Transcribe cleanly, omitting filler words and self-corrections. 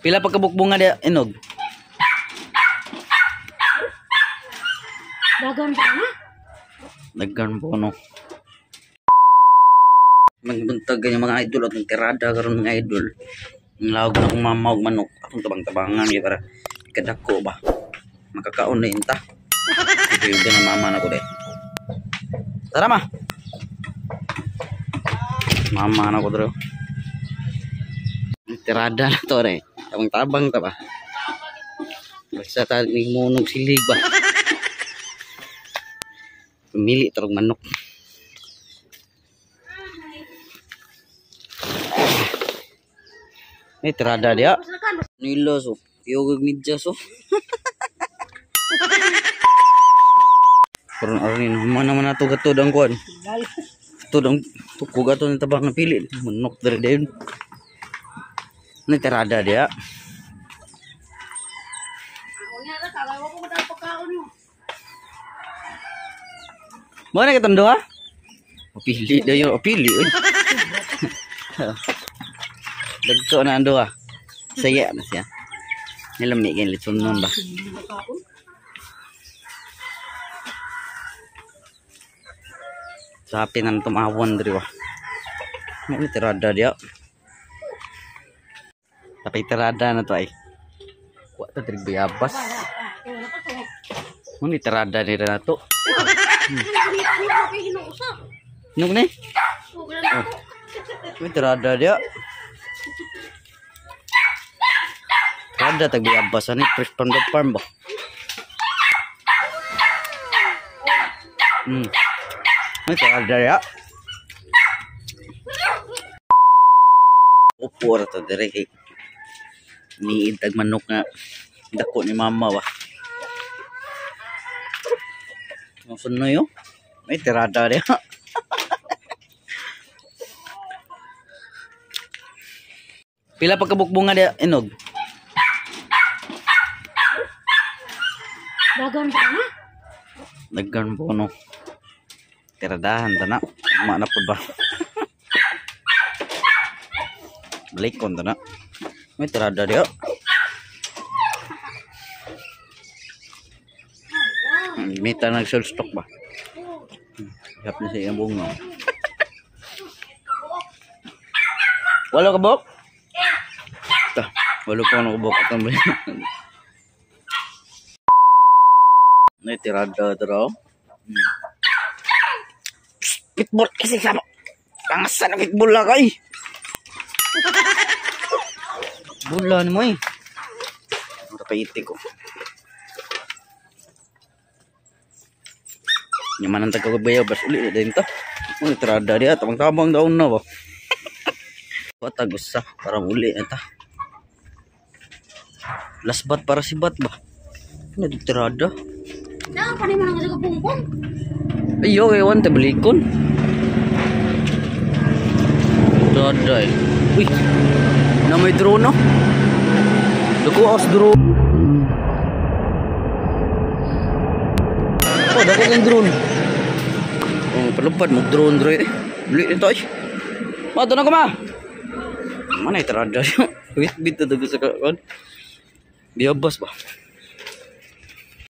Pila pagkabukbunga dia inog? Dagan pa na? Dagan po no. Magbuntag ganyan mga idol at tirada karon mga idol. Ang lawag na akong mama og manok atong tabang-tabangan gyud para kadako ba. Makakaon na inta. Ito yung mama na ko de. Tara ma. Mama na ko dro. Tirada na to re. Tabang-tabang ta ba. Basta ta ni munog silig ba. Pumili tarong manok. May tirada dia. Nila so. Iyog medyas so. Karon aron man naman nato gatod ang kuan. Gatod ang tukog ato ni tabang na pili. Manok diri dayon. May tirada dia. Mana kitang duha? Pili dayon, pili. Dagko na ang duha. Saya na siya. Nilamig kay litson nun ba? Sapi nang tumawon diri ba. May tirada dia. Tapi tirada na to ay. Wa ta diri bayabas. Mun tirada ni na to. Nuk ni? Oh. May tirada dia. Tirada tag bayabas ani fresh from the farm ba. May tirada dia. Upo ra to dire kay niid tag manok nga dako ni mama ba. Sunoy oh. May tirada dia. Pila pagkabukbunga dia inog? Dagan pa na? Dagan po no. Tiradahan ta na. Ma na pud ba? Balikon ta na. May tirada dia. Mita nag-sell stock ba? Hap na siya yung bunga. Wala ka bok? Ta, wala pa ka bok. May tirada dro. Pitbull kasi sama. Pangasan ang pitbull la kay. Bulan mo eh. Tapaitik ko. Nyaman ang tagabayaw bas uli din to. Uli tirada dia tabang-tabang daon na ba. Patag usa para uli na ta. Lasbat para sibat ba. Ano tirada? Na pa ni man ang sa pungpong. Ayo kay wan tabalikon. Tirada eh. Uy. Na may drone no. Dako as drone. Oh, dako kang drone. Oh, palupad mo drone dre. Bili nito ay. Ma, doon ako ma. Mana tirada siya. Wait, bit na sa kaon. Biyabas ba?